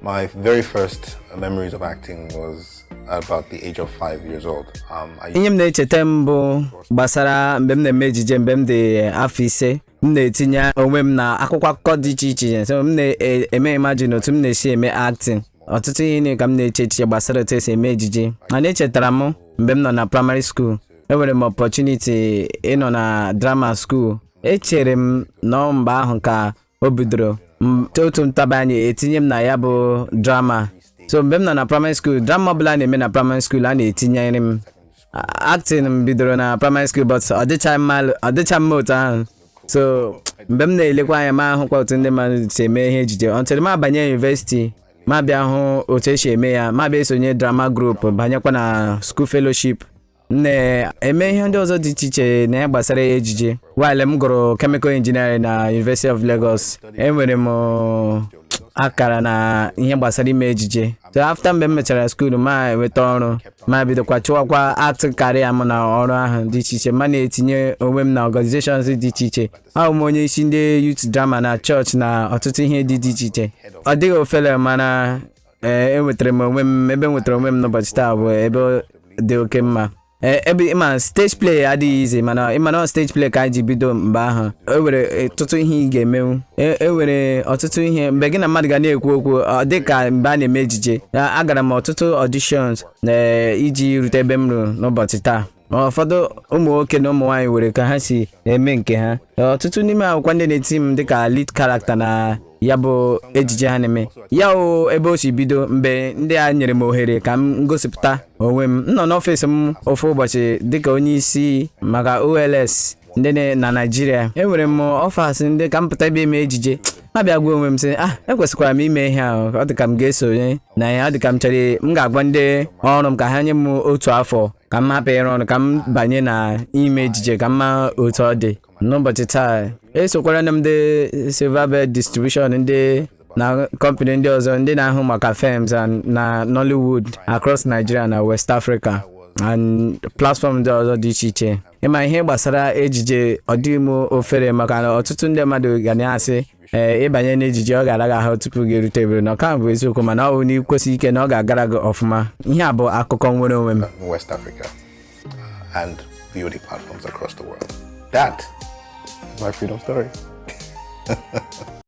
My very first memories of acting was about the age of 5 years old. I Ihe m na-echeta mbụ gbasara mgbe m na-eme ejije, mgbe m dị afọ 5, m na-etinye onwe m na akwụkwọ akụkọ dị iche iche. So m na-eme imagine otu m na-esi eme acting. Ọtụtụ ihe ka m na-eche echiche gbasara otu esi eme ejije. Mana echetara m mgbe m nọ na primary school, enwere m opportunity ịnọ na drama school. Echere m nọ mgbe ahụ ka o bidoro otu ntaba anyị etinye m na ya bụ drama. So mgbe m nọ na primary school, drama ọbụla a na-eme na primary school, a na-etinyere m. Acting m bidoro na primary school, but ọ dịcha mma otu ahụ. So mgbe m na-elekwa anya, ma ahụkwa otu ndị mmadụ si eme ihe ejije, until m abanye university, ma bịa hụ otu esi eme ya, ma bịa esonye drama group, banyekwa na school fellowship, m na-eme ihe ndị ọzọ dị iche iche na ihe gbasara ejije. While m gụrụ chemical engineering na University of Lagos, enwere m akara na ihe gbasara ime ejije. So after mgbe m mechara school, ma enweta ọrụ, ma bidokwa chụwakwa acting career m na ọrụ ahụ dị iche iche, ma na-etinye onwe m na organizations dị iche iche. Ahụ m onye isi ndị youth drama na chọọchị na ọtụtụ ihe dị iche iche. Ọ dịghị ofele, mana ee, enwetara m onwe m ebe m nwetara onwe m n'ụbọchị taa bụ ebe dị oke mma. Ee, ebe ịma stage play adịghị ize, mana ịma na stage play ka anyị ji bido. Mgbe ahụ e nwere ọtụtụ ihe ị ga-emenwu. E nwere ọtụtụ ihe mgbe gị na mmadụ ga na-ekwu okwu, ọ dị ka mgbe a na-eme ejije. Agara m ọtụtụ auditions na iji rute ebe m ruru n'ụbọchị taa. Ma ụfọdụ ụmụ nwoke na ụmụ nwaanyị nwere ka ha si eme nke ha. Ọtụtụ n'ime akwụkwọ ndị na-eti m dịka lead character na ya bụ ejije ha na-eme ya. O ebe o si bido, mgbe ndị a nyere m ohere ka m gosipụta onwe m, m nọ n'ọfịs m ofu ụbọchị dịka onye isi maka OLS ndị na Naịjirịa, enwere m offers ndị ka m pụta ebe eme ejije. Ma bịa gwa onwe m sị, "Ah, ekwesịkwara m ime ihe ahụ. Ọ dị ka m ga-esonye na ya. Ọ dị ka m chọrọ m ga-agwa ndị ọrụ m ka ha nye m otu afọ ka m hapụ ịrụ ọrụ, ka m banye na ime ejije, ka m maa otu ọ dị." N'ụbọchị taa, esokwara m ndị Silverbird Distribution, ndị na company ndị ọzọ ndị na-ahụ maka films and na Nollywood across Nigeria na West Africa and platform ndị ọzọ dị iche iche. Ịma ihe gbasara ejije, ọ dịghị m ofere, maka na ọtụtụ ndị mmadụ ga na-asị, ee, ịbanye n'ejije, ọ ga-ara gị ahụ tupu gị erute ebere. Na ọka bụ eziokwu, mana ọ bụ na ikwesị ike na ọ ga-agara gị ọfụma. Ihe a bụ akụkọ nwere onwe m. In West Africa and VOD platforms across the world. That is my freedom story.